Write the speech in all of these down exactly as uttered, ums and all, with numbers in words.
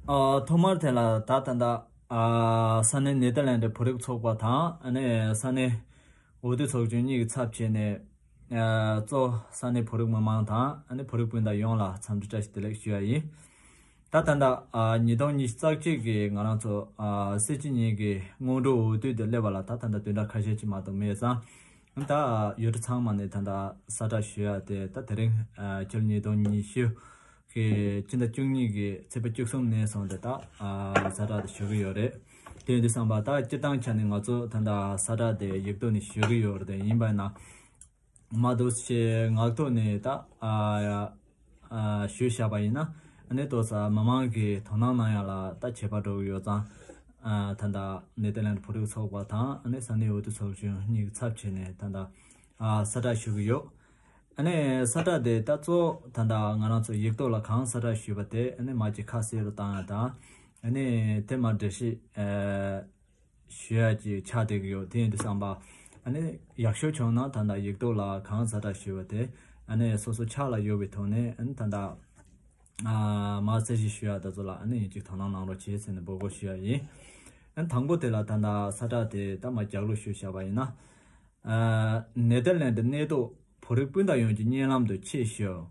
ཨ། ཐོག་མར་དེ་ལ་ད་ད་ལྟ་ཨ་ས་གནས་ནེ་དར་ལན་ཌི་བོད་རིགས་ཚོགས་པ་དང་ཨ་ནི་ས་གནས་འོས་བསྡུ་ཚོགས་ཆུང་གཉིས་ཀྱི་ཚབ་བྱས་ནས་ཨ་གཙོ་ས་གནས་བོད་རིགས་མི་མང་དང་ཨ་ནི་བོད་རིགས་སྤུན་ཟླ་ཡོངས་ལ་འཚམས་འདྲི་བཀྲ་ཤིས་བདེ་ལེགས་ཞུ་ཡ་ཡིན། ད་ད་ལྟ་ཨ་ཉིས་སྟོང་ཉི་ཤུ་རྩ་གཅིག་གི་ང་རང་ཚོ་ཨ་སྲིད་སྤྱི་གཉིས་ཀྱི་སྔོན་འགྲོ་འོས་བསྡུ་དེ་སླེབས་པ་ལ་ད་ད་ལྟ་བདུན་ཕྲག་ཁ་ཤས་ཅིག་མ་གཏོགས་མེད་ཙང་། ད་ཡུལ་གྲུ་ཚང་མ་ནས་ད་ལྟ་གསལ་བསྒྲགས་ཞུ་ཡ་དེ་ད་དེ་རིང་ཨ་ཕྱི་ལོ་ཉིས་སྟོང་ཉི་ཤུ་གི་སྤྱི་ཟླ་བཅུ་གཉིས་ཀྱི་ཚེས་པ་བཅུ་གསུམ་ནས་བཟུང་སྟེ་ད་ཨ་གསལ་བསྒྲགས་དེ་ཞུ་གི་ཡོད་རེད། དེ་ཡིན་དུས་ཙམ་པ་ད་སྤྱིར་བཏང་ཆ་ནས་ང་ཚོ་ད་ལྟ་གསལ་བསྒྲགས་དེ་ཡིག་ཐོག་ནས་ཞུ་གི་ཡོད་རེད། ཡིན་པ་ཡིན་ན་མ་འདུག་ཞེས་ངག་ཐོག་ནས་ད་ཨ་ཨ་ཞུས་བཞག་པ་ཡིན་ན་ཨ་ནི་ཏོག་ཙམ་མི་མང་གིས་དོ་སྣང་གནང་ཡ་ལ་ད་བྱེད་པ་འགྲོ་གི་ཡོད་ཙང་། ཨ་ད་ལྟ་ནེ་དར་ལན་ཌི་བོད་རིགས་ཚོགས་པ་དང་ཨ་ནི་ས་གནས་འོས་བསྡུ་ཚོགས་ཆུང་གཉིས་ཀྱི་ཚབ་བྱས་ནས་ད་ལྟ་ཨ་གསལ་བསྒྲགས་ཞུ་གི་ཡོད། ཨ་ནི་གསལ་བསྒྲགས་དེ་ད་གཙོ་བོ་ད་ལྟ་ང་རང་ཚོ་ཡིག་ཐོག་ལ་གང་གསལ་བསྒྲགས་ཞུས་པ་དེ་ཨ་ནི་མ་གཅིག་ཁ་གསལ་རུ་བཏང་ཡ་དང་ཨ་ནི་དེ་མ་འགྲེལ་བཤད་ཨ་ཞུ་ཡ་ཅིག་ཆགས་བསྡད་ཀྱི་ཡོད། དེ་ཡིན་དུས་ཙམ་པ་ཨ་ནི་ཡག་ཤོས་བྱུང་ན་ད་ལྟ་ཡིག་ཐོག་ལ་གང་གསལ་བསྒྲགས་ཞུས་པ་དེ་ཨ་ནི་སོ་སོ་ཕྱག་ལ་ཡོད་པའི་ཐོག་ནས་ཨ་ནི་ད་ལྟ་ཨ་མར་གསལ་བཤད་ཞུ་ཡ་དེ་ཚོ་ལ་ཨ་ནི་ཡིན་གཅིག་དོ་སྣང་གནང་རོགས་བྱེད་ཟེར་ནས་འབོད་སྐུལ་ཞུ་ཡ་ཡིན། ཨ་ནི་དང་པོ་དེ་ལ་ད་ལྟ་གསལ་བསྒྲགས་དེ་ད་མར་རྒྱག་ལུགས་ཞུས་བཞག་པ་ཡིན་ན། ཨ་ནེ་དར་ལན་ཌི་གནས་ཐོག་བོད་རིགས་སྤུན་ཟླ་ཡོངས་ཀྱི་སྙན་ལམ་དུ་ཆེད་ཞུ།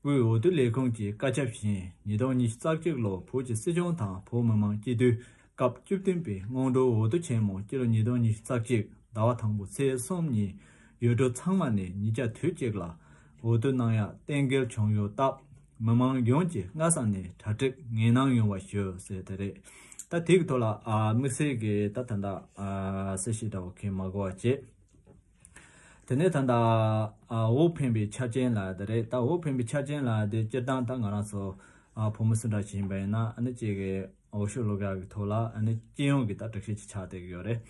དབུས་འོས་བསྡུ་ལས་ཁུངས་ཀྱི་བཀའ་ཁྱབ་བཞིན་ཉིས་སྟོང་ཉི་ཤུ་རྩ་གཅིག་ལོ་བོད་ཀྱི་སྲིད་སྐྱོང་དང་བོད་མི་མང་སྤྱི་འཐུས་སྐབས་བཅུ་བདུན་པའི་སྔོན་འགྲོ་འོས་བསྡུ་ཆེན་མོ་སྤྱི་ལོ་ཉིས་སྟོང་ཉི་ཤུ་རྩ་གཅིག་ཟླ་བ་དང་པོ་ཚེས་གསུམ་ཉིན་ཡུལ་གྲུ་ཚང་མ་ནས་ཉིན་ཞག་དུས་གཅིག་ལ་འོས་བསྡུ་གནང་ཡག་གཏན་འཁེལ་བྱུང་ཡོད་སྟབས་མི་མང་ཡོངས་ཀྱིས་སྔ་ས་ནས་གྲ་སྒྲིག་ངེས་གནང་ཡོང་བ་ཞུ་ཟེར་དེ་རེད། ད་དེ་གི་ཐོག་ལ་ཨ་དམིགས་བསལ་གྱི་ད་ད་ལྟ་ཨ་གསལ་བཤད་འདྲ་བོ་གང་མ་དགོས་པ་བྱས། དེ་ནས་ད་ལྟ་ཨ་འོས་འཕེན་པའི་ཆ་རྐྱེན་ལབ་ཡ་དེ་རེད། ད་འོས་འཕེན་པའི་ཆ་རྐྱེན་ལབ་ཡ་དེ་སྤྱིར་བཏང་ད་ང་རང་ཚོ་ཨ་བོད་མི་སུ་འདྲ་ཞིག་ཡིན་པ་ཡིན་ན་ཨ་ནི་གཅིག་གི་འོས་ཤོག་བླུག་ཡག་གི་ཐོག་ལ་ཨ་ནི་སྤྱི་ཡོངས་ཀྱི་ད་སྒྲིག་གཞི་ཅིག་ཆགས་བསྡད་ཀྱི་ཡོད་རེད།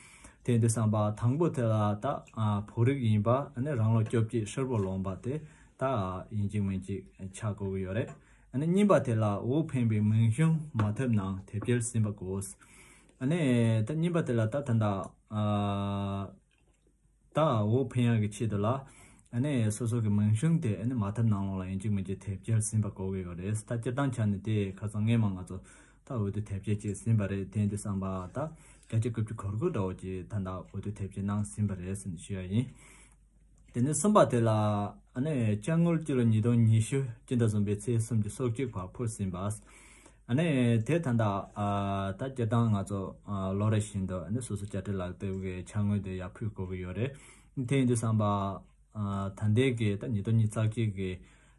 དེ་ཡིན་དུས་ཙམ་པ་དང་པོ་དེ་ལ་ད་ཨ་བོད་རིགས་ཡིན་པ་ཨ་ནི་རང་ལོ་བཅོ་བརྒྱད་ཧྲིལ་པོ་ལོངས་པ་དེ་ད་ཡིན་གཅིག་མིན་གཅིག་ཆགས་དགོས་ཀྱི་ཡོད་རེད། ཨ་ནི་གཉིས་པ་དེ་ལ་འོས་འཕེན་པའི་མིང་གཞུང་མ་ཐོབ་ནའང་དེབ་སྐྱེལ་ཟིན་པ་དགོས། ཨ་ནི་ད་གཉིས་པ་དེ་ལ་ད་ད་ལྟ་ཨ་ད་འོས་འཕེན་ཡག་གི་ཆེད་དུ་ལ་ཨ་ནི་སོ་སོ་གི་མིང་གཞུང་དེ་ཨ་ནི་མ་ཐོབ་ནང་ལོགས་ལ་ཡིན་གཅིག་མིན་གཅིག་དེབ་སྐྱེལ་ཟིན་པ་དགོས་ཀྱི་ཡོད་རེད། ད་སྤྱིར་བཏང་ཆ་ནས་དེ་ཁ་སང་སྔས་མ་ང་ཚོ་ད་འོས་བསྡུ་དེབ་སྐྱེལ་ཅིག་ཟིན་པ་རེད། དེ་ཡིན་དུས་ཙམ་པ་ད་བརྒྱ་ཆ་དགུ་བཅུ་གོ་དགུ་འདྲ་བོ་ཅིག་ད་ལྟ་འོས་བསྡུ་དེབ་སྐྱེལ་གནང་ཟིན་པ་རེད་ཟེར་ནས་ཞུ་ཡ་ཡིན། དེ་ནས་གསུམ་པ་དེ་ལ་ཨ་ནི་དཔྱ་དངུལ་སྤྱི་ལོ་ཉིས་སྟོང་ཉི་ཤུ་སྤྱི་ཟླ་གསུམ་པའི་ཚེས་སུམ་ཅུ་སོ་གཅིག་བར་འཕུར་ཟིན་པ། ཨ་ནི་དེ་ད་ལྟ་ཨ་ད་སྤྱིར་བཏང་ང་ཚོ་ཨ་ལོ་རེ་བཞིན་དུ་ཨ་ནི་སོ་སོ་དཔྱ་ཁྲལ་ལག་དེབ་ཀྱི་དཔྱ་དངུལ་དེ་ཡར་ཕུལ་དགོས་ཀྱི་ཡོད་རེད། དེ་ཡིན་དུས་ཙམ་པ་ཨ་ད་ལྟའི་གི་ད་ཉིས་སྟོང་ཉི་ཤུ་རྩ་གཅིག་གི་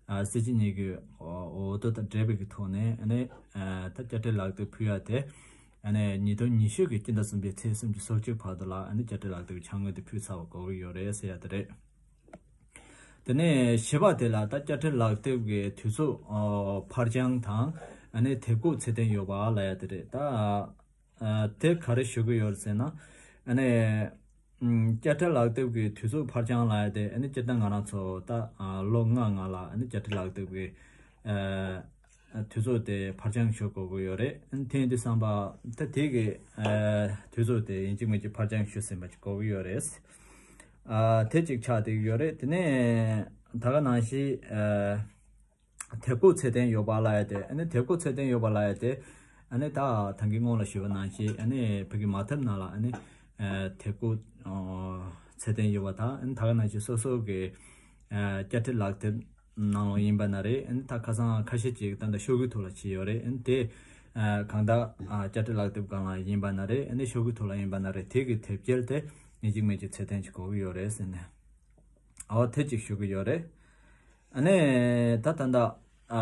ཨ་སྲིད་སྤྱི་གཉིས་ཀྱི་འོས་འོས་བསྡུ་དང་འབྲེལ་བའི་གི་ཐོག་ནས་ཨ་ནི་ཨ་ད་དཔྱ་ཁྲལ་ལག་དེབ་ཕུལ་ཡ་དེ། ཨ་ནི་ཉིས་སྟོང་ཉི་ཤུ་གི་སྤྱི་ཟླ་གསུམ་པའི་ཚེས་སུམ་ཅུ་སོ་གཅིག་བར་དུ་ལ་ཨ་ནི་དཔྱ་ཁྲལ་ལག་དེབ་ཀྱི་དཔྱ་དངུལ་དེ་ཕུལ་ཚར་བ་དགོས་ཀྱི་ཡོད་རེད་ཟེར་ཡ་དེ་རེད། དེ་ནས་བཞི་པ་དེ་ལ་ད་དཔྱ་ཁྲལ་ལག་དེབ་ཀྱི་དུས་ཚོད་ཨོ་ཕར་འགྱངས་དང་ཨ་ནི་དེབ་འགོག་ཚད་ལྡན་ཡོད་པ་ལབ་ཡ་དེ་རེད། ད་ཨ་དེ་ག་རེ་ཞུ་གི་ཡོད་རེད་ཟེར་ན་ཨ་ནི་ཨམ་དཔྱ་ཁྲལ་ལག་དེབ་ཀྱི་དུས་ཚོད་ཕར་འགྱངས་ལབ་ཡ་དེ་ཨ་ནི་སྤྱིར་བཏང་ང་རང་ཚོ་ད་ཨ་ལོ་ལྔ་ལྔ་ལ་ཨ་ནི་དཔྱ་ཁྲལ་ལག་དེབ་ཀྱི་ཨ་དུས་ཚོད་དེ་ཕར་འགྱངས་ཞུ་དགོས་ཀྱི་ཡོད་རེད། དེ་ཡིན་དུས་ཙམ་པ་ད་དེ་གི་ཨ་དུས་ཚོད་དེ་ཡིན་གཅིག་མིན་གཅིག་ཕར་འགྱངས་ཞུ་ཟིན་པ་ཅིག་དགོས་ཀྱི་ཡོད་རེད། ཨ་དེ་གཅིག་ཆགས་བསྡད་ཀྱི་ཡོད་རེད། དེ་ནས་ད་ག་ནང་བཞིན་ཨ་དེབ་འགོག་ཚད་ལྡན་ཡོད་པ་ལབ་ཡ་དེ་ཨ་ནི་དེབ་འགོག་ཚད་ལྡན་ཡོད་པ་ལབ་ཡ་དེ་ཨ་ནི་ད་ད་གིན་སྔོན་ལ་ཞུས་པ་ནང་བཞིན་ཨ་ནི་བོད་ཀྱི་མ་ཐབ་ནང་ལ་ཨ་ནི་ཨ་དེབ་འགོག་ཨ་ཚད་ལྡན་ཡོད་པ་དང་ཨ་ནི་ད་ག་ནང་བཞིན་སོ་སོ་གི་ཨ་དཔྱ་ཁྲལ་ལག་དེབ་ནང་ལོགས་ཡིན་པ་ན་རེད། ཨ་ནི་ད་ཁ་སང་ཁ་ཤས་ཅིག་ད་ལྟ་ཤོག་གུའི་ཐོག་ལ་བྱས་ཡོད་རེད། ཨ་ནི་དེ་ཨ་གང་ལྟར་ཨ་དཔྱ་ཁྲལ་ལག་དེབ་སྒང་ལ་ཡིན་པ་ན་རེད། ཨ་ནི་ཤོག་གུའི་ཐོག་ལ་ཡིན་པ་ན་རེད། དེ་གི་དེབ་སྐྱེལ་དེ་ཡིན་གཅིག་མིན་གཅིག་ཚད་ལྡན་ཅིག་དགོས་ཀྱི་ཡོད་རེད་ཟེར་ནས་ཨོ་དེ་གཅིག་ཞུ་གི་ཡོད་རེད། ཨ་ནི་ད་ད་ལྟ་ཨ་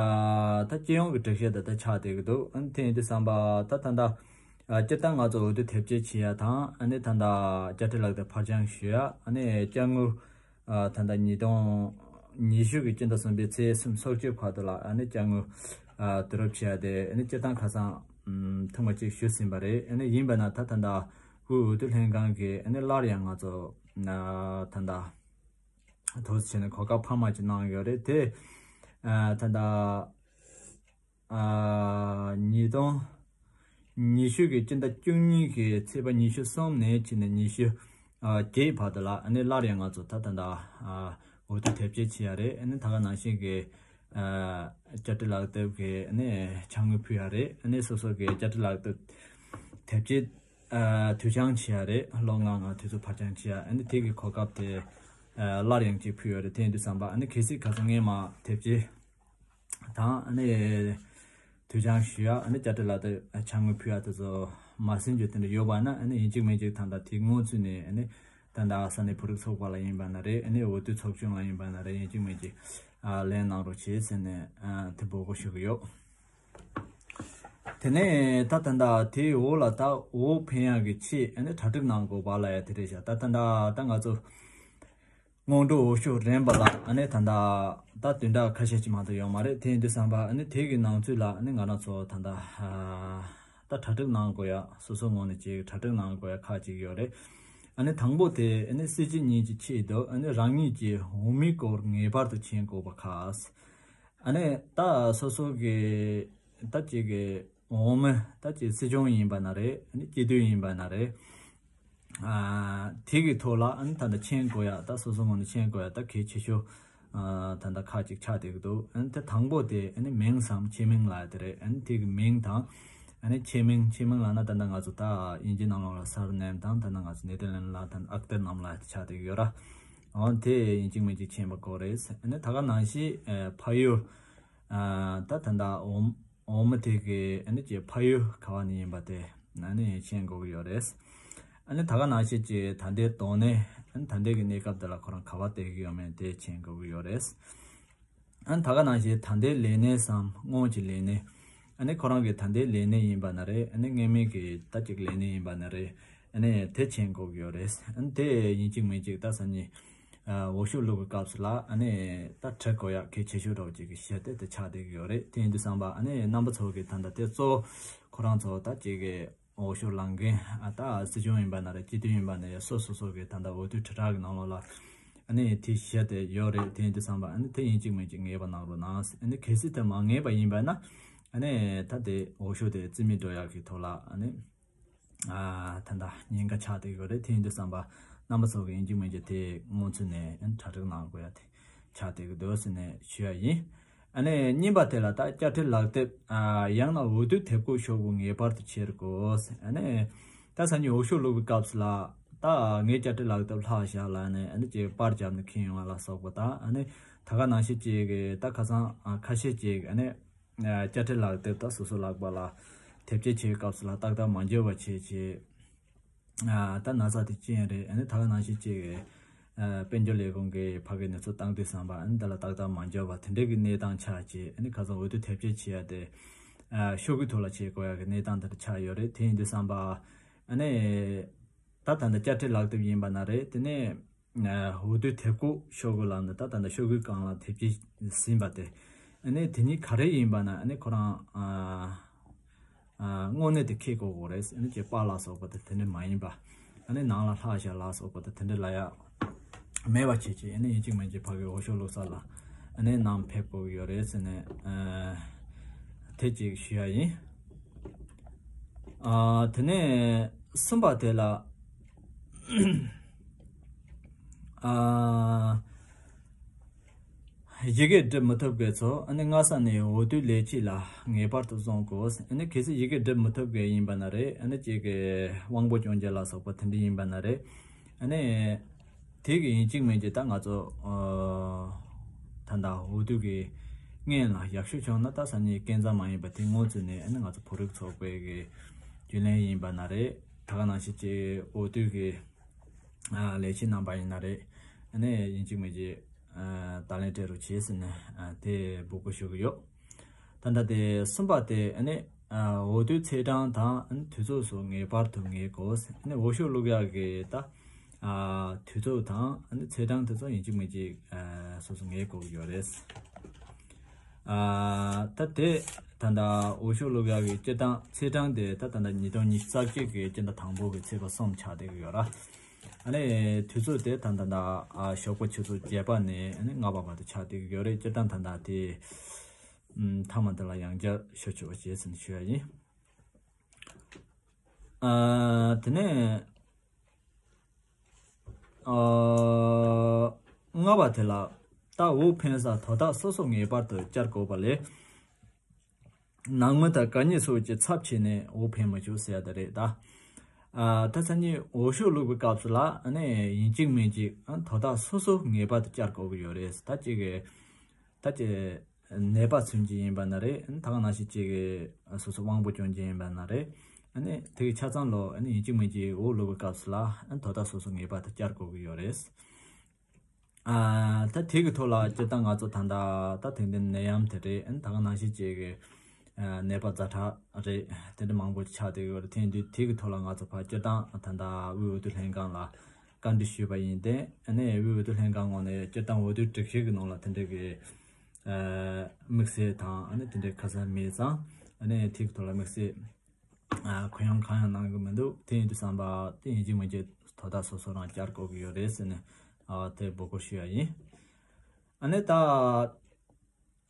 ད་སྤྱི་ཡོངས་ཀྱི་སྒྲིག་གཞི་ད་ལྟ་ཆགས་བསྡད་ཀྱི་འདུག་ཨ་ནི་དེ་ཡིན་དུས་ཙམ་པ་ད་ད་ལྟ་ཨ་སྤྱིར་བཏང་ང་ཚོ་འོས་བསྡུ་དེབ་སྐྱེལ་བྱེད་ཡ་དང་ཨ་ནི་ད་ལྟ་དཔྱ་ཁྲལ་ལག་དེབ་ཕར་འགྱངས་ཞུ་ཡ། ཨ་ནི་དཔྱ་དངུལ་ཨ་ད་ལྟ་ཉིས་སྟོང་ཉི་ཤུ་གི་སྤྱི་ཟླ་གསུམ་པའི་ཚེས་སུམ་སོ་གཅིག་བར་དུ་ལ་ཨ་ནི་དཔྱ་དངུལ་ཨ་བསྡུ་རུབ་བྱེད་ཡ་དེ་ཨ་ནི་སྤྱིར་བཏང་ཁ་སང་ཨམ་ཐེངས་མ་གཅིག་ཞུས་ཟིན་པ་རེད། ཨ་ནི་ཡིན་པ་ན་ད་ད་ལྟ་དབུས་འོས་བསྡུ་ལྷན་ཁང་གིས་ཨ་ནི་སླར་ཡང་ང་ཚོ་ཨ་ད་ལྟ་དུས་ཚོད་བྱས་ནས་གོ་སྐབས་འཕར་མ་ཅིག་གནང་ཡོད་རེད་དེ། ཨ་ད་ལྟ་ཨ་ཉིས་སྟོང་ཉི་ཤུ་གི་སྤྱི་ཟླ་བཅུ་གཉིས་ཀྱི་ཚེས་པ་ཉི་ཤུ་གསུམ་ནས་བྱས་ནས་ཉི་ཤུ་ཨ་བརྒྱད་བར་དུ་ལ་ཨ་ནི་སླར་ཡང་ང་ཚོ་ད་ད་ལྟ་ཨ་འོས་བསྡུ་དེབ་སྐྱེལ་བྱེད་ཡ་རེད། ཨ་ནི་ད་ག་ནང་བཞིན་གྱི་ ཨ་བཅའ་ཁྲིམས་ལག་དེབ་ཀྱི་ཨ་ནི་ཕྱག་དངུལ་ཕུལ་ཡ་རེད། ཨ་ནི་སོ་སོ་གི་བཅའ་ཁྲིམས་ལག་དེབ་དེབ་སྐྱེལ་ཨ་དུས་འགྱངས་བྱེད་ཡ་རེད། ལོ་ལྔ་ལྔ་དུས་ཚོད་ཕར་འགྱངས་བྱེད་ཡ། ཨ་ནི་དེ་གི་གོ་སྐབས་དེ་ཨ་སླར་ཡང་གཅིག་ཕུལ་ཡོད་རེད། དེ་ཡིན་དུས་ཙམ་པ་ཨ་ནི་གལ་སྲིད་ཁ་སང་ངས་མ་དེབ་སྐྱེལ་དང་ཨ་ནི་དུས་འགྱངས་ཞུ་ཡ། ཨ་ནི་བཅའ་ཁྲིམས་ལག་དེབ་ཕྱག་དངུལ་ཕུལ་ཡ་དེ་ཚོ་མ་ཟིན་རྒྱུ་དེ་འདྲ་ཡོད་པ་ན། ཨ་ནི་ཡིན་གཅིག་མིན་གཅིག་ད་ལྟ་དེ་སྔོན་ཚུད་ནས་ཨ་ནི་ད་ལྟ་ས་གནས་བོད་རིགས་ཚོགས་པ་ལ་ཡིན་པ་ན་རེད། ཨ་ནི་འོས་བསྡུ་ཚོགས་ཆུང་ལ་ཡིན་པ་ན་རེད། ཡིན་གཅིག་མིན་གཅིག་ཨ་ལན་གནང་རོགས་བྱེད་ཟེར་ནས་ཨ་དེ་འབོད་སྐུལ་ཞུ་གི་ཡོད། དེ་ནས་ད་ད་ལྟ་དེའི་འོག་ལ་ད་འོས་འཕེན་ཡག་གི་ཆེད་ཨ་ནི་གྲ་སྒྲིག་གནང་དགོས་པ་ལ་ཡ་དེ་རེད་ཤག་ད་ད་ལྟ་ད་ང་ཚོ་སྔོན་འགྲོ་འོས་ཤོག་རན་པ་ལ་ཨ་ནི་ད་ལྟ་ད་བདུན་ཕྲག་ཁ་ཤས་ཅིག་མ་གཏོགས་ཡོད་མ་རེད། དེ་ཡིན་དུས་ཙམ་པ་ཨ་ནི་དེ་གི་ནང་ཚུད་ལ་ཨ་ནི་ང་རང་ཚོ་ད་ལྟ་ཨ་ད་གྲ་སྒྲིག་གནང་དགོས་ཡ། སོ་སོ་ངོས་ནས་ཅིག་གྲ་སྒྲིག་གནང་དགོས་ཡ་ཁག་ཅིག་ཡོད་རེད། ཨ་ནི་དང་པོ་དེ་ཨ་ནི་སྲིད་སྤྱི་གཉིས་ཀྱི་ཆེད་དུ་ཨ་ནི་རང་ཉིད་ཀྱི་འོས་མིའི་སྐོར་ངེས་པར་དུ་མཁྱེན་དགོས་པ་ཁག་ཨ་ནི་ད་སོ་སོ་གི་ད་ཅིག་གི་འོས་མི་ད་ཅིག་སྲིད་སྐྱོང་ཡིན་པ་ན་རེད། ཨ་ནི་སྤྱི་འཐུས་ཡིན་པ་ན་རེད། ཨ་དེ་གི་ཐོག་ལ་ཨ་ནི་ད་ལྟ་མཁྱེན་དགོས་ཡ། ད་སོ་སོ་ངོས་ནས་མཁྱེན་དགོས་ཡ་ད་གལ་ཆེ་ཤོས་ཨ་ད་ལྟ་ཁག་ཅིག་ཆགས་བསྡད་ཀྱི་འདུག་ཨ་ནི་དེ་དང་པོ་དེ་ཨ་ནི་མིང་སམ་ཆེ་མིང་ལབ་ཡ་དེ་རེད། ཨ་ནི་དེ་གི་མིང་དང་ཨ་ནི་ཆེ་མིང་། ཆེ་མིང་ལབ་ན་ད་ལྟ་ང་ཚོ་ད་དབྱིན་ཇི་ནང་ལོགས་ལ་སར་ནེམ་དང་ད་ལྟ་ང་ཚོ་ནེ་དར་ལེན་ལ་ད་ཨག་ཏར་ནམ་ལབ་ཡ་དེ་ཆགས་བསྡད་ཀྱི་ཡོད་ར། འོ་དེ་ཡིན་གཅིག་མིན་གཅིག་མཁྱེན་པ་དགོས་རེད། ཨ་ནི་ད་ག་ནང་བཞིན་ཨ་ཕ་ཡུལ་ཨ་ད་ད་ལྟ་འོ་འོ་མ་དེ་གི་ཨ་ནི་ཀྱི་ཕ་ཡུལ་ག་བ་ནས་ཡིན་པ་དེ་ཨ་ནི་མཁྱེན་དགོས་ཀྱི་ཡོད་རེད། ཨ་ནི་ད་ག་ནང་བཞིན་གྱི་ད་ལྟའི་གདོད་གནས་ཨ་ནི་ད་ལྟའི་གི་གནས་སྐབས་དེ་ལ་ཁོ་རང་ག་བ་བསྡད་ཀྱི་ཡོད་མེད་དེ་མཁྱེན་དགོས་ཀྱི་ཡོད་རེད། ཨ་ནི་ད་ག་ནང་བཞིན་ད་ལྟའི་ལས་གནས་སམ་སྔོན་གྱི་ལས་གནས། ཨ་ནི་ཁོ་རང་གི་ད་ལྟའི་ལས་གནས་ཡིན་པ་ན་རེད། ཨ་ནི་སྔོན་མའི་གི་ད་ཅིག་ལས་གནས་ཡིན་པ་ན་རེད། ཨ་ནི་དེ་མཁྱེན་དགོས་ཀྱི་ཡོད་རེད། ཨ་ནི་དེ་ཡིན་གཅིག་མིན་གཅིག་ད་སང་ཉིན་ཨ་འོས་ཤོག་བླུག་གི་སྐབས་སུ་ལ་ཨ་ནི་ད་འབྲི་དགོས་ཡག་གལ་ཆེ་ཤོས་འདྲ་བོ་ཅིག་གི་གཞི་དེ་དེ་ཆགས་བསྡད་ཀྱི་ཡོད་རེད། དེ་ཡིན་དུས་ཙམ་པ་ཨ་ནི་རྣམ་པ་ཚོ་གི་ད་ལྟ་དེ་གཙོ་བོ་ཁོ་རང་ཚོ་ད་ཅིག་གི་འོས་ཤོག་ལེན་མཁན་ཨ་ད་སྲིད་སྐྱོང་ཡིན་པ་ན་རེད། སྤྱི་འཐུས་ཡིན་པ་ན་རེད། སོ་སོ་སོ་གི་ད་ལྟ་འོས་བསྡུ་དྲིལ་བསྒྲགས་ཀྱི་ནང་ལོགས་ལ་ཨ་ནི་དེ་བཤད་དེ་ཡོད་རེད། དེ་ཡིན་དུས་ཙམ་པ་ཨ་ནི་དེ་ཡིན་གཅིག་མིན་གཅིག་ངེས་པ་གནང་རོགས་གནང་། ཨ་ནི་གལ་སྲིད་དེ་མ་ངེས་པ་ཡིན་པ་ན་ཨ་ནི་ད་དེ་འོས་ཤོག་དེ་རྩིས་མེད་འགྲོ་ཡག་གི་ཐོག་ལ་ཨ་ནི་ཨ་ད་ལྟ་ཉེན་ཁ་ཆགས་བསྡད་ཡོད་རེད། དེ་ཡིན་དུས་ཙམ་པ་རྣམ་པ་ཚོ་གི་ཡིན་གཅིག་མིན་གཅིག་དེ་སྔོན་ཚུད་ནས་ཨ་ནི་གྲ་སྒྲིག་གནང་དགོས་ཡ་དེ་ཆགས་བསྡད་ཀྱི་འདུག་ཟེར་ནས་ཞུ་ཡ་ཡིན། ཨ་ནི་གཉིས་པ་དེ་ལ་ད་བཅའ་ཁྲིམས་ལག་དེབ་ཨ་ཡང་ན་འོས་བསྡུ་དེབ་འགོད་ཤོག་གུ་ངེས་པར་དུ་ཁྱེར་དགོས། ཨ་ནི་ད་སང་ཉིན་འོས་ཤོག་བླུག་པའི་སྐབས་སུ་ལ་ད་ངས་བཅའ་ཁྲིམས་ལག་དེབ་ལྷག་བཞག་ལབ་ནས་ཨ་ནི་ཅིག་པར་བརྒྱབ་ནས་འཁྱེར་ཡོང་བ་ལ་སོགས་པ་དང་། ཨ་ནི་ད་ག་ནང་བཞིན་ཅིག་གི་ད་ཁ་སང་ཨ་ཁ་ཤས་ཅིག་ཨ་ནི་ཨ་བཅའ་ཁྲིམས་ལག་དེབ་ད་སོ་སོ་ལག་པ་ལ་དེབ་སྐྱེལ་བྱེད་པའི་སྐབས་སུ་ལ་ཏག་ཏག་མ་འབྱོར་བ་བྱས་བྱས། ཨ་ད་ན་ཚ་དེ་ཅི་ཡང་རེད། ཨ་ནི་ད་ག་ནང་བཞིན་ཅིག་ཨ་དཔལ་འབྱོར་ལས་ཁུངས་ཀྱི་ཕ་གིའི་གནས་ཚུལ་བཏང་དུས་ཙམ་པ་ཨ་ནི་དེ་ལ་ཏག་ཏག་མ་འབྱོར་བ་དེ་འདྲའི་གི་གནས་སྟངས་ཆགས་བྱས། ཨ་ནི་ཁ་སང་འོས་བསྡུ་དེབ་སྐྱེལ་བྱེད་ཡ་དེ་ཨ་ཤོག་གུའི་ཐོག་ལ་བྱེད་དགོས་ཡ་གི་གནས་སྟངས་དེ་འདྲ་ཆགས་ཡོད་རེད། དེ་ཡིན་དུས་ཙམ་པ་ཨ་ནི་ད་ད་ལྟ་བཅའ་ཁྲིམས་ལག་དེབ་ཡིན་པ་ན་རེད། དེ་ནས་ཨ་འོས་བསྡུ་དེབ་འགོད་ཤོག་གུ་ལབ་ནས་ད་ད་ལྟ་ཤོག་གུའི་སྒང་ལ་དེབ་སྐྱེལ་ཟིན་པ་དེ་ཨ་ནི་དེ་གཉིས་ག་རེ་ཡིན་པ་ན་ཨ་ནི་ཁོ་རང་ཨ། ཨ་དངོས་གནས་དེ་འཁྱེར་དགོས་དགོས་རེད། ཨ་ནི་ཅིག་པར་ལ་སོགས་པ་དེ་དེ་འདྲ་མ་ཡིན་པ། ཨ་ནི་ནང་ལ་ལྷག་བཞག་ལ་སོགས་པ་དེ་དེ་འདྲ་ལ་ཡ་མེད་པ་བྱས་བྱས། ཨ་ནི་ཡིན་གཅིག་མིན་གཅིག་ཕ་གི་འོས་ཤོག་བླུག་ས་ལ་ཨ་ནི་ནང་ཕེབས་དགོས་ཀྱི་ཡོད་རེད་ཟེར་ནས་ཨ་དེ་ཅིག་ཞུ་ཡ་ཡིན། ཨ་དེ་ནས་གསུམ་པ་དེ་ལ་ཨ། ཡི་གེ་འབྲི་མི་ཐུབ་མཁན་ཚོ་ཨ་ནི་སྔ་ས་ནས་འོས་བསྡུ་ལས་བྱེད་ལ་ངེས་པར་དུ་བཟུང་དགོས། ཨ་ནི་གལ་སྲིད་ཡི་གེ་འབྲི་མི་ཐུབ་མཁན་ཡིན་པ་ན་རེད། ཨ་ནི་གཅིག་གི་དབང་པོ་སྐྱོན་ཅན་ལ་སོགས་པ་དེ་འདྲ་ཡིན་པ་ན་རེད། ཨ་ནི་དེ་གི་ཡིན་གཅིག་མིན་གཅིག་ད་ང་ཚོ་ཨ་ད་ལྟ་འོས་བསྡུ་གི་སྔོན་ལ་ཡག་ཤོས་བྱུང་ན་ད་སང་ཉིན་སྐལ་བཟང་མ་ཡིན་པ་དེ་སྔོན་ཚུད་ནས་ཨ་ནི་ང་ཚོ་བོད་རིགས་ཚོགས་པའི་གི་རྒྱུན་ལས་ཡིན་པ་ན་རེད། ད་ག་ནང་བཞིན་གཅིག་འོས་བསྡུ་གི་ཨ་ལས་བྱེད་རྣམ་པ་ཡིན་ན་རེད། ཨ་ནི་ཡིན་གཅིག་མིན་གཅིག་ཨ་བརྡ་ལན་སྤྲད་རོགས་བྱེད་ཟེར་ནས་ཨ་དེ་འབོད་སྐུལ་ཞུ་གི་ཡོད། ད་ལྟ་དེ་གསུམ་པ་དེ་ཨ་ནི་ཨ་འོས་བསྡུའི་ཚེས་གྲངས་དང་ཨ་ནི་དུས་ཚོད་སོགས་ངེས་པར་དུ་ངེས་དགོས། ཨ་ནི་འོས་ཤོག་བླུག་ཡག་གི་ད་ཨ་དུས་ཚོད་དང་ཨ་ནི་ཚེས་གྲངས་དེ་ཚོ་ཡིན་གཅིག་མིན་གཅིག་ཨ་སོ་སོ་ངེས་དགོས་ཀྱི་ཡོད་རེད། ཨ་ད་དེ་ད་ལྟ་འོས་ཤོག་བླུག་ཡག་གི་སྤྱིར་བཏང་ཚེས་གྲངས་དེ་ད་ད་ལྟ་ཉིས་སྟོང་ཉི་ཤུ་རྩ་གཅིག་གི་སྤྱི་ཟླ་དང་པོ་གི་ཚེས་པ་གསུམ་ཆགས་བསྡད་ཀྱི་ཡོད་ར། ཨ་ནི་དུས་ཚོད་དེ་ད་ད་ལྟ་ཨ་ཞོགས་པ་ཆུ་ཚོད་བརྒྱད་པ་ནས་ཨ་ནི་ལྔ་པ་བར་དུ་ཆགས་བསྡད་ཀྱི་ཡོད་རེད། སྤྱིར་བཏང་ད་ལྟ་དེ་ཨམ་མཐའ་མ་དེ་ལ་ཡང་བསྐྱར་ཞུ་ཆོག་པ་བྱས་ཟིན་ཞུ་ཡ་ཡིན། ཨ་དེ་ནས་ཨ་ལྔ་པ་དེ་ལ་ ད་འོ་འཕེན་ས་དོ་བདག་སོ་སོ་ངེས་པར་དུ་བཅར་དགོས་པ་ལས། ནང་མི་དང་དགའ་ཉེ་སོགས་ཀྱི་ཚབ་བྱས་ནས་འོ་འཕེན་མི་ཆོག་ཟེར་ཡ་དེ་རེད་ད། ཨ། ད་སང་ཉིན་འོ་ཤོག་བླུགས་པའི་སྐབས་སུ་ལ་ཨ་ནི་ཡིན་གཅིག་མིན་གཅིག་ཨ། དོ་བདག་སོ་སོ་ངེས་པར་དུ་བཅར་དགོས་ཀྱི་ཡོད་རེད། ད་ཅིག་གི་ད་ཅིག་ནད་པ་ཚུན་གྱི་ཡིན་པ་ན་རེད། ད་ག་ནང་བཞིན་ཅིག་གི་སོ་སོ་དབང་པོ་སྐྱོན་ཅན་ཡིན་པ་ན་རེད། ཨ་ནི་དེ་གི་ཆ་ཚང་ལོ་ཨ་ནི་ཡིན་གཅིག་མིན་གཅིག་འོ་བླུགས་པའི་སྐབས་སུ་ལ་ཨ་ནི་དོ་བདག་སོ་སོ་ངེས་པར་དུ་བཅར་དགོས་ཀྱི་ཡོད་རེད། ཨ། ད་དེ་གི་ཐོག་ལ་སྤྱིར་བཏང་ང་ཚོ་ད་ལྟ་ད་དེང་དུས་ནད་ཡམས་དེ་རེད། ཨ་ནི་ད་ག་ནང་བཞིན་ཅིག་གི་ཨ། ནད་པ་ཛ་དྲག་རེད། དེ་འདྲ་མང་པོ་ཆགས་བསྡད་ཀྱི་ཡོད་རེད། དེ་ཡིན་དུས་དེ་གི་ཐོག་ལ་ང་ཚོ་ཕར་སྤྱིར་བཏང་ད་ལྟ་དབུས་འོས་བསྡུ་ལྷན་ཁང་ལ་བཀའ་འདྲི་ཞུས་པ་ཡིན་ཏེ། ཨ་ནི་དབུས་འོས་བསྡུ་ལྷན་ཁང་ངོས་ནས་སྤྱིར་བཏང་འོས་བསྡུ་སྒྲིག་གཞི་གི་ནང་ལ་དེ་འདྲ་གི་ཨ། དམིགས་བསལ་དང་ཨ་ནི་དེ་འདྲའི་ཁ་གསལ་མེད་ཙང་། ཨ་ནི་དེ་གི་ཐོག་ལ་དམིགས་བསལ་ཨ། གུ་ཡངས་གང་ཡང་གནང་གི་མི་འདུག་དེ་ཡིན་དུས་ཙམ་པ་དེ་ཡིན་གཅིག་མིན་གཅིག་དོ་བདག་སོ་སོ་རང་བཅར་དགོས་ཀྱི་ཡོད་རེད་ཟེར་ནས། ཨ། དེ་འབོད་སྐུལ་ཞུ་ཡ་ཡིན། ཨ་ནི་ད་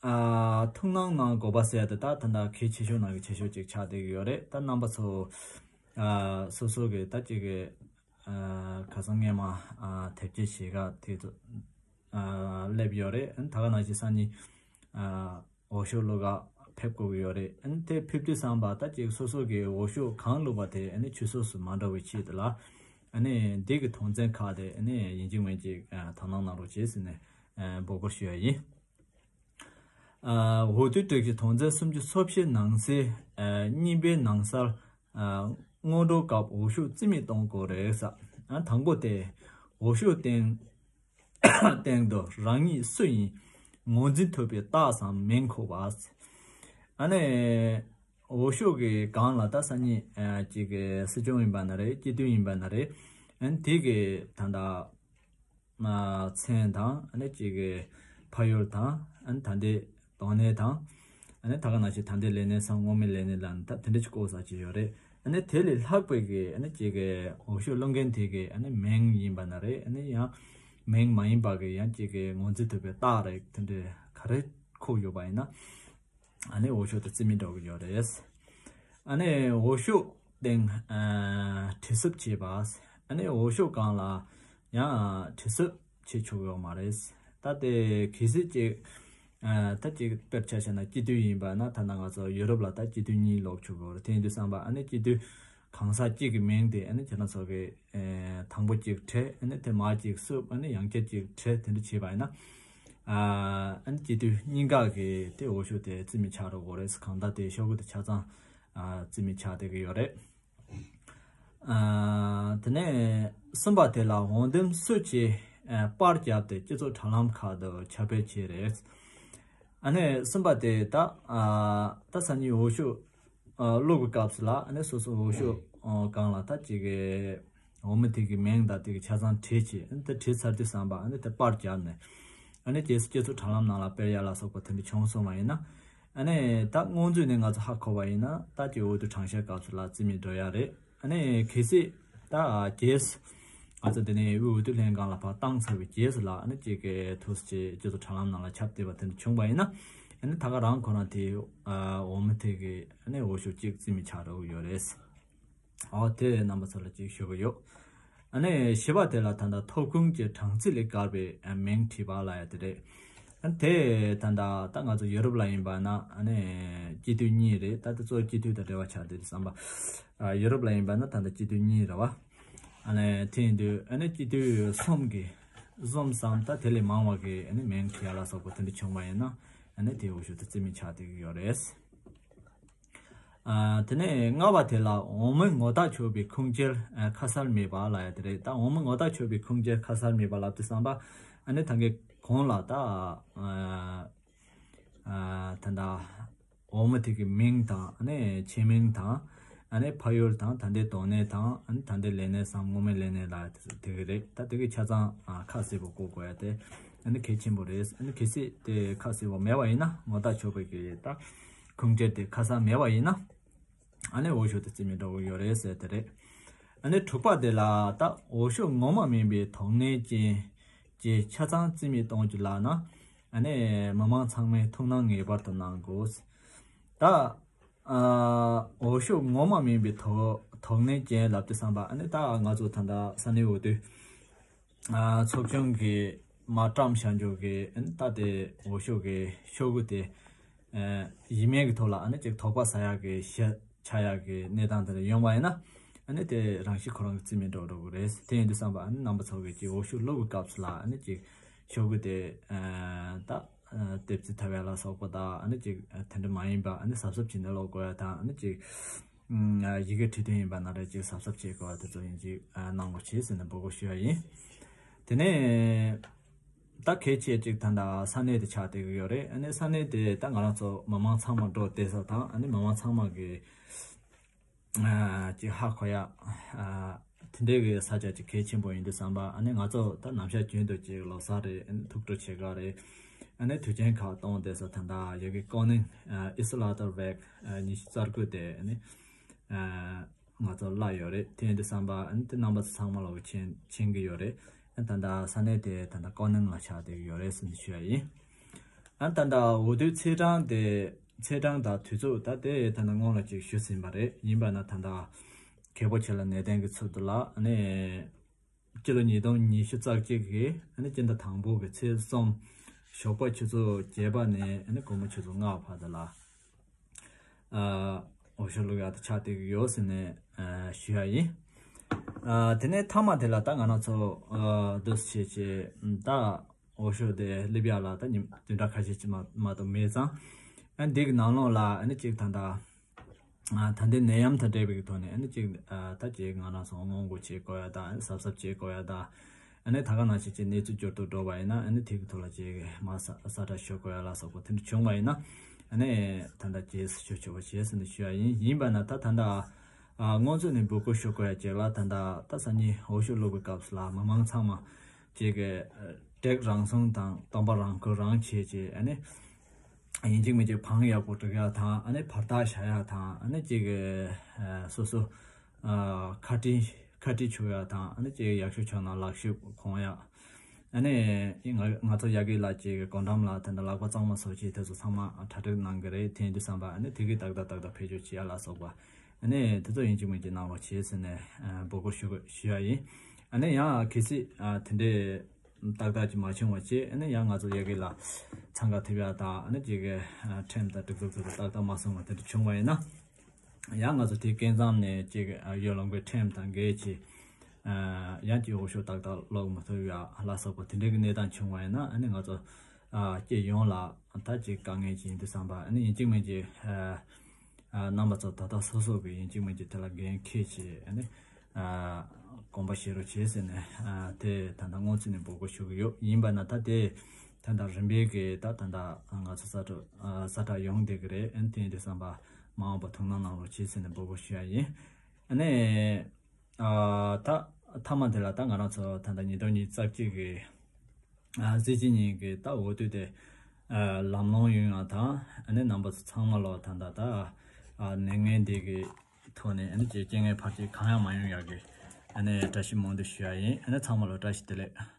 ཨ། ཐུགས་སྣང་གནང་དགོས་པ་ཟེར་ཡ་དེ་ད་ད་ལྟ་གལ་ཆེ་ཤོས་ནང་གི་ཆེ་ཤོས་ཅིག་ཆགས་བསྡད་ཀྱི་ཡོད་རེད། ད་རྣམ་པ་ཚོ་ཨ། སོ་སོ་གི་ད་ཅིག་གི་ཨ། ཁ་སང་སྔས་མ་ཨ། དེབ་སྐྱེལ་བྱེད་ག་དེ་ཚོ་ཨ། སླེབས་ཡོད་རེད། ཨ་ནི་ད་ག་ནང་བཞིན་སང་ཉིན་ཨ། འོས་ཤོག་བླུག་ག་ཕེབས་དགོས་ཀྱི་ཡོད་རེད། ཨ་ནི་དེ་ཕེབས་དུས་ཙམ་པ་ད་ཅིག་སོ་སོ་གི་འོས་ཤོག་གང་བླུགས་པ་དེ་ཨ་ནི་ཆུད་ཟོས་སུ་མ་འགྲོ་བའི་ཆེད་དུ་ལ། ཨ་ནི་འདི་གི་དོན་ཚན་ཁག་དེ་ཨ་ནི་ཡིན་གཅིག་མིན་གཅིག་ཨ། དོ་སྣང་གནང་རོགས་བྱེད་ཟེར་ནས་ཨ། འབོད་སྐུལ་ཞུ་ཡ་ཡིན། ཨ། འོས་བསྡུ་སྒྲིག་གཞི་དོན་ཚན་སུམ་ཅུ་སོ་བཞི་ནང་གསེས་ཨ། གཉིས་པའི་ནང་གསལ་ཨ། སྔོན་འགྲོའི་སྐབས་འོས་ཤོག་རྩིས་མེད་གཏོང་དགོས་རེད་ཟེར། ཨ། དང་པོ་དེ་འོས་ཤོག་སྟེང་སྟེང་དུ་རང་ཉིད་སུ་ཡིན་ངོས་འཛིན་ཐུབ་པའི་རྟགས་སམ་མིང་འཁོད་པ། ཨ་ནི་འོས་ཤོག་གི་སྒང་ལ་ད་སང་ཉིན་ཨ། ཅིག་གི་སྲིད་སྐྱོང་ཡིན་པ་ན་རེད། སྤྱི་འཐུས་ཡིན་པ་ན་རེད། ཨ་ནི་དེ་གི་ད་ལྟ་ཨ། མཚན་དང་ཨ་ནི་ཅིག་གི་ཕ་ཡུལ་དང་ཨ་ནི་ད་ལྟའི་དོན་གནད་དང་། ཨ་ནི་ད་ག་ནང་བཞིན་ད་ལྟའི་ལས་གནས་སམ་སྔོན་མའི་ལས་གནས་ལ་ནི་ད་དེ་འདྲ་ཅིག་བཀོད་ས་ཅིག་ཡོད་རེད། ཨ་ནི་དེ་ལས་ལྷག་པའི་གི་ཨ་ནི་ཅིག་གི་འོས་ཤོག་བླུག་མཁན་དེ་གི་ཨ་ནི་མིང་ཡིན་པ་ན་རེད། ཨ་ནི་ཡང་མིང་མ་ཡིན་པ་གི་ཡང་ཅིག་གི་ངོས་འཛིན་ཐུབ་པའི་རྟགས་རེད། དེ་འདྲ་ག་རེ་འཁོད་ཡོད་པ་ཡིན་ན། ཨ་ནི་འོས་ཤོག་དེ་རྩིས་མེད་འགྲོ་གི་ཡོད་རེད། ཨ་ནི་འོས་ཤོག་སྟེང་ཨ། གྲི་སུབ་བྱས་པ། ཨ་ནི་འོས་ཤོག་སྒང་ལ་ཡང་གྲི་སུབ་བྱེད་ཆོག་ཡོད་མ་རེད། ད་དེ་གལ་སྲིད་ཅིག་ཨ། ད་ཅིག་དཔེར་ཆ་བཞག་ན་སྤྱི་འཐུས་ཡིན་པ་ན། ད་ནང་ང་ཚོ་ཡུ་རོབ་ལ་ད་སྤྱི་འཐུས་གཉིས་ལོག་ཆོག་གི་ཡོད་རེད། དེ་ཡིན་དུས་ཙམ་པ་ཨ་ནི་སྤྱི་འཐུས་གང་ཟག་གཅིག་གི་མིང་དེ་ཨ་ནི་ཁྱེད་རང་ཚོ་གི་ཨ། དང་པོ་གཅིག་བྲིས། ཨ་ནི་དེ་མར་གཅིག་སུབ། ཨ་ནི་ཡང་བསྐྱར་གཅིག་བྲིས། དེ་འདྲ་བྱས་པ་ཡིན་ན། ཨ། ཨ་ནི་སྤྱི་འཐུས་གཉིས་ཀ་གི་དེ་འོས་ཤོག་དེ་རྩིས་མེད་ཆགས་འགྲོ་གི་རེད། གང་ལྟར་དེ་ཤོག་གུ་དེ་ཆ་ཚང་ཨ། རྩིས་མེད་ཆགས་བསྡད་ཀྱི་ཡོད་རེད། ཨ། དེ་ནས་གསུམ་པ་དེ་ལ་འོས་འདེམས་སུ་བྱས་ཨ། པར་བརྒྱབ་སྟེ་སྤྱི་ཚོགས་དྲ་ལམ་ཁག་ཏུ་ཁྱབ་སྤེལ་བྱས་རེད། ཨ་ནི་གསུམ་པ་དེ་ད་ཨ། ད་སང་ཉིན་འོས་ཤོག་ཨ། བླུགས་པའི་སྐབས་སུ་ལ་ཨ་ནི་སོ་སོ་འོས་ཤོག་ཨ། སྒང་ལ་ད་ཅིག་གི་འོས་མི་དེ་གི་མིང་དང་དེ་གི་ཆ་ཚང་བྲིས་བྱས། ཨ་ནི་དེ་བྲིས་ཚར་དུས་ཙམ་པ་ཨ་ནི་དེ་པར་བརྒྱབ་ནས་ཨ་ནི་རྗེས་སུ་སྤྱི་ཚོགས་དྲ་ལམ་ནང་ལ་སྤེལ་ཡ་ལ་སོགས་པ་དེ་འདྲ་བྱུང་སོང་བ་ཡིན་ན། ཨ་ནི་ད་སྔོན་ཚུད་ནས་ང་ཚོ་ཧ་གོ་བ་ཡིན་ན་ད་ཅིག་འོས་བསྡུ་གྲངས་བཤེར་སྐབས་སུ་ལ་རྩིས་མེད་འགྲོ་ཡ་རེད། ཨ་ནི་གལ་སྲིད་ད་རྗེས་སུ་ང་ཚོ་འདི་ནས་དབུས་འོས་བསྡུ་ལྷན་ཁང་ལ་ཕར་བཏང་ཚར་བའི་རྗེས་སུ་ལ་ཨ་ནི་ཅིག་གི་ཐུགས་རྗེ་སྤྱི་ཚོགས་དྲ་ལམ་ནང་ལ་ཁྱབ་བསྡད་པ་དེ་འདྲ་བྱུང་བ་ཡིན་ན། ཨ་ནི་ད་ག་རང་ཁོ་རང་དེ་ཨ། འོས་མི་དེ་གི་ཨ་ནི་འོས་ཤོག་གཅིག་རྩིས་མེད་ཆགས་འགྲོ་གི་ཡོད་རེད། ཨོ་དེ་རྣམ་པ་ཚོ་ལ་ཅིག་ཞུ་གི་ཡོད། ཨ་ནི་བཞི་པ་དེ་ལ་ད་ལྟ་ཐོབ་ཁུངས་ཀྱི་གྲངས་རྩིས་ལས་བརྒལ་བའི་ཨ། མིང་བྲིས་པ་ལབ་ཡ་དེ་རེད། ཨ་ནི་དེ་ད་ལྟ་ད་ང་ཚོ་ཡུ་རོབ་ལ་ཡིན་པ་ན་ཨ་ནི་སྤྱི་འཐུས་གཉིས་རེད། ད་ལྟ་གཙོ་བོ་སྤྱི་འཐུས་དང་འབྲེལ་བ་ཆགས་བསྡད་དུས་ཙམ་པ། ཨ། ཡུ་རོབ་ལ་ཡིན་པ་ན་ད་ལྟ་སྤྱི་འཐུས་གཉིས་རེད་བ། ཨ་ནི་དེ་ཡིན་དུས་ཨ་ནི་སྤྱི་འཐུས་གསུམ་གྱི་གསུམ་ཙམ་ད་དེ་ལས་མང་བ་གི་ཨ་ནི་མིང་བྲིས་ཡ་ལ་སོགས་པ་དེ་འདྲ་བྱུང་བ་ཡིན་ན། ཨ་ནི་དེ་འོས་ཤོག་དེ་རྩིས་མེད་ཆགས་བསྡད་ཀྱི་ཡོད་རེད། ཨ། དེ་ནས་ལྔ་པ་དེ་ལ་འོས་མི་ངོ་རྟགས་ཆོད་པའི་ཁུངས་སྐྱེལ་ཨ། ཁ་གསལ་མེད་པ་ལབ་ཡ་དེ་རེད། ད་འོས་མི་ངོ་རྟགས་ཆོད་པའི་ཁུངས་སྐྱེལ་ཁ་གསལ་མེད་པ་ལབ་དུས་ཙམ་པ་ཨ་ནི་ད་གིན་གོང་ལ་ད་ཨ། ཨ། ད་ལྟ་འོས་མི་དེ་གི་མིང་དང་ཨ་ནི་ཆེ་མིང་དང་ཨ་ནི་ཕ་ཡུལ་དང་ད་ལྟའི་དོན་གནད་དང་ཨ་ནི་ད་ལྟའི་ལས་གནས་སམ་སྔོན་མའི་ལས་གནས་ལ་དེ་གི་རེད། ད་དེ་གི་ཆ་ཚང་ཨ། ཁ་གསལ་པོ་བཀོད་དགོས་ཡ་དེ་ཨ་ནི་གལ་ཆེན་པོ་རེད། ཨ་ནི་གལ་སྲིད་དེ་ཁ་གསལ་པོ་མེད་པ་ཡིན་ན། ངོ་རྟགས་ཆོད་པའི་གི་ད་ཁུངས་སྐྱེལ་དེ་ཁ་གསལ་མེད་པ་ཡིན་ན། ཨ་ནི་འོས་ཤོག་དེ་རྩིས་མེད་འགྲོ་གི་ཡོད་རེད་ཟེར་དེ་རེད། ཨ་ནི་དྲུག་པ་དེ་ལ་ད་འོས་ཤོག་ངོ་མ་མིན་པའི་དོན་གནད་ཅན་གྱི་ཆ་ཚང་རྩིས་མེད་གཏོང་རྒྱུ་ལབ་ན། ཨ་ནི་མི་མང་ཚང་མས་ཐུགས་སྣང་ངེས་པར་དུ་གནང་དགོས། ད་ཨ། འོས་ཤོག་ངོ་མ་མིན་པའི་དོ་དོན་གནད་ཅན་ལབ་དུས་ཙམ་པ་ཨ་ནི་ད་ང་ཚོ་ད་ལྟ་ས་གནས་འོས་བསྡུ་ཨ། ཚོགས་ཆུང་གི་ མ་བཀྲམ་བཞག་འཇོག་གི་ཨ་ནི་ད་དེ་འོ་ཤོག་གི་ཤོག་གུ་དེ་ཨ་ཡིན་མིན་གྱི་ཐོག་ལ་ཨ་ནི་ཅིག་དོགས་པ་ཟ་ཡག་གི་ཤ་ཆགས་ཡག་གི་གནས་སྟངས་དེ་འདྲ་ཡོང་བ་ཡིན་ན། ཨ་ནི་དེ་རང་བཞིན་ཁོ་རང་གི་རྩིས་མེད་འགྲོ་འགྲོ་གི་རེད། དེ་ཡིན་དུས་ཙམ་པ་ཨ་ནི་རྣམ་པ་ཚོ་གིས་ཅིག་འོ་ཤོག་བླུགས་པའི་སྐབས་སུ་ལ་ཨ་ནི་ཅིག་ཤོག་གུ་དེ་ཨ་ད་ཨ་ལྟེབ་རྩིས་ཐེབས་ཡ་ལ་སོགས་པ་དང་ཨ་ནི་ཅིག་ཨ་དེ་འདྲ་མ་ཡིན་པ་ཨ་ནི་གཟབ་གཟབ་བྱས་ནས་ཀློག་དགོས་ཡ་དང་ཨ་ནི་ཅིག་ཨ་ཡི་གེ་བྲིས་དོན་ཡིན་པ་ན་རེ་ཅིག་གཟབ་གཟབ་བྱེད་དགོས་པ་དེ་ཚོ་ཡིན་ཅིག་ཨ་གནང་རོགས་བྱེད་ཟེར་ནས་འབོད་སྐུལ་ཞུ་ཡ་ཡིན། དེ་ནས་ད་གལ་ཆེ་ཅིག་ད་ལྟ་ས་གནས་དེ་ཆགས་བསྡད་ཀྱི་ཡོད་རེད། ཨ་ནི་ས་གནས་དེ་ད་ང་རང་ཚོ་མི་མང་ཚང་མ་འགྲོ་བསྡད་ས་དང་ཨ་ནི་མི་མང་ཚང་མ་གི་ཨ་ཅིག་ཧ་གོ་ཡ་ཨ་དེ་འདྲའི་གི་ས་ཆ་ཅིག་གལ་ཆེན་པོ་ཡིན་དུས་ཙམ་པ་ཨ་ནི་ང་ཚོ་ད་ནམ་ཞག་རྒྱུན་དུ་ཅིག་ལོ་གསར་རེད། ཨ་ནི་ཐུགས་སྤྲོ་བྱེད་ག་རེད། ཨ་ནི་དུས་ཆེན་ཁག་གཏོང་བསྡད་ས་ད་ལྟ་ཡ་གི་ཀོ་ནིང་ཨ་ཨི་སི་ལ་ཏར་བེག་ཨ་ཉི་ཤུ་རྩ་དགུ་དེ་ཨ་ནི་ཨ་ང་ཚོ་གླ་ཡོད་རེད། དེ་ཡིན་དུས་ཙམ་པ་ཨ་ནི་དེ་རྣམ་པ་ཚོ་ཚང་མ་ལོག་གི་མཁྱེན་མཁྱེན་གི་ཡོད་རེད། ཨ་ད་ལྟ་ས་གནས་དེ་ད་ལྟ་ཀོ་ནིང་ལ་ཆགས་བསྡད་ཀྱི་ཡོད་རེད་ཟེར་ནས་ཞུ་ཡ་ཡིན། ཨ་ད་ལྟ་འོས་བསྡུའི་ཚེས་གྲངས་དེ་ཚེས་གྲངས་དང་དུས་ཚོད་ད་དེ་ད་ལྟ་སྔོན་ལ་ཅིག་ཞུས་ཟིན་པ་རེད། ཡིན་པ་ན་ད་ལྟ་གལ་པོ་ཆེ་ལ་གནས་བརྟན་གྱི་ཚུལ་དུ་ལ་ཨ་ནི་སྤྱི་ལོ་ཉིས་སྟོང་ཉི་ཤུ་རྩ་གཅིག་གི་ཨ་ནི་སྤྱི་ཟླ་དང་པོ་གི་ཚེས་གསུམ་ཞོགས་པ་ཆུ་ཚོད་བརྒྱད་པ་ནས་ཨ་ནི་དགོང་མོ་ཆུ་ཚོད་ལྔ་བར་དུ་ལ་ཨ་འོས་ཤོག་བླུག་ཡག་དེ་ཆགས་བསྡད་ཀྱི་ཡོད་ཟེར་ནས་ཨ་ཞུ་ཡ་ཡིན། ཨ་དེ་ནས་མཐའ་མ་དེ་ལ་ད་ང་རང་ཚོ་ཨ་འདུ་བྱེད་ཀྱི་ད་འོས་ཤོག་དེ་སླེབས་ཡག་ལ་ད་ཉིན་བདུན་ཕྲག་ཁ་ཤས་ཅིག་མ་མ་གཏོགས་མེད་ཙང་ཨ་འདི་གི་ནང་ལོགས་ལ་ཨ་ནི་ཅིག་ད་ལྟ་ཨ་ད་ལྟའི་ནད་ཡམས་དང་འབྲེལ་བའི་ཐོག་ནས་ཨ་ནི་ཅིག་ཨ་ད་ཅིག་ང་རང་ཚོ་སྔོན་འགོག་བྱེད་དགོས་ཡ་དང་ཨ་ནི་གཟབ་གཟབ་བྱེད་དགོས་ཡ་དང་། ཨ་ནི་ད་ག་ནང་བཞིན་ཅིག་གནས་ཚུལ་འགྱུར་ལྡོག་འགྲོ་བ་ཡིན་ན་ཨ་ནི་དེ་གི་ཐོག་ལ་ཅིག་མར་གསལ་གསལ་བསྒྲགས་ཞུ་དགོས་ཡ་ལ་སོགས་པ་དེ་འདྲ་བྱུང་བ་ཡིན་ན་ཨ་ནི་ད་ལྟ་རྗེས་སུ་ཞུ་ཆོག་པ་བྱས་ཟིན་ནས་ཞུ་ཡ་ཡིན། ཡིན་པ་ན་ད་ད་ལྟ་ཨ་སྔོན་ཚུད་ནས་འབོད་སྐུལ་ཞུ་དགོས་ཡ་ཅིག་ལ་ད་ལྟ་ད་སང་ཉིན་འོས་ཤོག་བླུག་པའི་སྐབས་སུ་ལ་མི་མང་ཚང་མ་ཅིག་གི་བགྲེས་རང་སྲུང་དང་སྟོན་པ་རང་འཁུར་རང་བྱས་ཅིག་ཨ་ནི་ཡིན་གཅིག་མིན་གཅིག་བང་ཡག་པོ་སྒྲིག་ཡག་དང་ཨ་ནི་བར་ཐག་བཞག་ཡག་དང་ཨ་ནི་ཅིག་གི་ཨ་སོ་སོ་ཨ་ཁ་དཀྲིས་ཁ་དཀྲིས་བྱུག་ཡག་དང་ཨ་ནི་ཅིག་ཡག་ཤོས་བྱུང་ན་ལག་ཤུབས་གོན་ཡག་ཨ་ནི་ང་ང་ཚོ་ཡ་གི་ལ་ཅིག་སྒོ་འགྲམ་ལ་དེ་འདྲ་ལག་པ་གཙང་མ་བཟོ་ཅིག་དེ་ཚོ་ཚང་མ་གྲ་སྒྲིག་གནང་གི་རེད། དེ་ཡིན་དུས་ཙམ་པ་ཨ་ནི་དེ་གི་ཏག་ཏག་ཏག་ཏག་བེད་སྤྱོད་བྱེད་ཡག་ལ་སོགས་པ་ཨ་ནི་དེ་ཚོ་ཡིན་གཅིག་མིན་གཅིག་གནང་རོགས་བྱེད་ཟེར་ནས་ཨ་འབོད་སྐུལ་ཞུ་ཞུ་ཡག་ཡིན། ཨ་ནི་ཡང་གལ་སྲིད་ཨ་དེ་འདྲའི་ཏག་ཏག་ཅིག་མ་བྱུང་བ་བྱས་ཨ་ནི་ཡང་ང་ཚོ་ཡ་གི་ལ་འཚང་ཁ་ཐེབས་ཡག་དང་ཨ་ནི་ཅིག་གི་ཨ་ཁྲིམས་དང་སྒྲིག་འཛུགས་དེ་ཚོ་ཏག་ཏག་མ་སྲུང་བ་དེ་འདྲ་བྱུང་བ་ཡིན་ན། ཡང་ང་ཚོ་དེའི་སྐབས་མཚམས་ནས་ཅིག་ཨ་ཡོ་ལོང་གི་ཁྲིམས་དང་འགལ་ཅིག་ཨ་ཡང་ཅིག་འོས་ཤོག་ཏག་ཏག་ལོག་མ་ཐུབ་ཡ་ལ་སོགས་པ་དེ་འདྲའི་གི་གནས་སྟངས་བྱུང་བ་ཡིན་ན་ཨ་ནི་ང་ཚོ་ཨ་སྤྱི་ཡོངས་ལ་ད་ཅིག་དཀའ་ངལ་ཅིག་ཡིན་དུས་བསམ་པ་ཨ་ནི་ཡིན་གཅིག་མིན་གཅིག་ཨ་ཨ་རྣམ་པ་ཚོ་ད་ལྟ་སོ་སོ་གི་ཡིན་གཅིག་མིན་གཅིག་དེ་ལ་འགན་འཁྱེར་བྱས་ཨ་ནི་ཨ་དགོངས་པ་བཞེས་རོགས་བྱས་ཟེར་ནས་ཨ་དེ་ད་ལྟ་སྔོན་ཚུད་ནས་འབོད་སྐུལ་ཞུ་གི་ཡོད། ཡིན་པ་ན་ད་དེ་ད་ལྟ་རིམ་པས་གི་ད་ད་ལྟ་ང་ཚོ་གསལ་བསྒྲགས་ཨ་གསལ་བསྒྲགས་ཡོང་བསྡད་གི་རེད། ཨ་ནི་དེ་ཡིན་དུས་བསམ་པ་མ་འོངས་པ་ཐུགས་སྣང་གནང་རོགས་བྱས་ཟེར་ནས་འབོད་སྐུལ་ཞུ་ཡ་ཡིན། ཨ་ནི། ཨ་ད་མཐའ་མ་དེ་ལ་ད་ང་རང་ཚོ་ད་ལྟ་ཉིས་སྟོང་ཉི་ཤུ་རྩ་གཅིག་གི་ཨ་གཟི་བརྗིད་ཉིན་གྱི་ད་འོས་བསྡུ་དེ་ཨ་ལམ་ལྷོང་ཡོང་ཡག་དང་ཨ་ནི་རྣམ་པ་ཚོ་ཚང་མ་ལོ་ད་ལྟ་ད་ཨ་ནད་ངན་འདི་གི་ཐོག་ནས་ཨ་ནི་ཅིག་རྐྱེན་ངན་ཕལ་ཆེར་གང་ཡང་མ་ཡོང་ཡག་གི་ཨ་ནི་བཀྲ་ཤིས་སྨོན་འདུན་ཞུ་ཡ་ཡིན། ཨ་ནི་ཚང་མ་ལོ་བཀྲ་ཤིས་བདེ་ལེགས།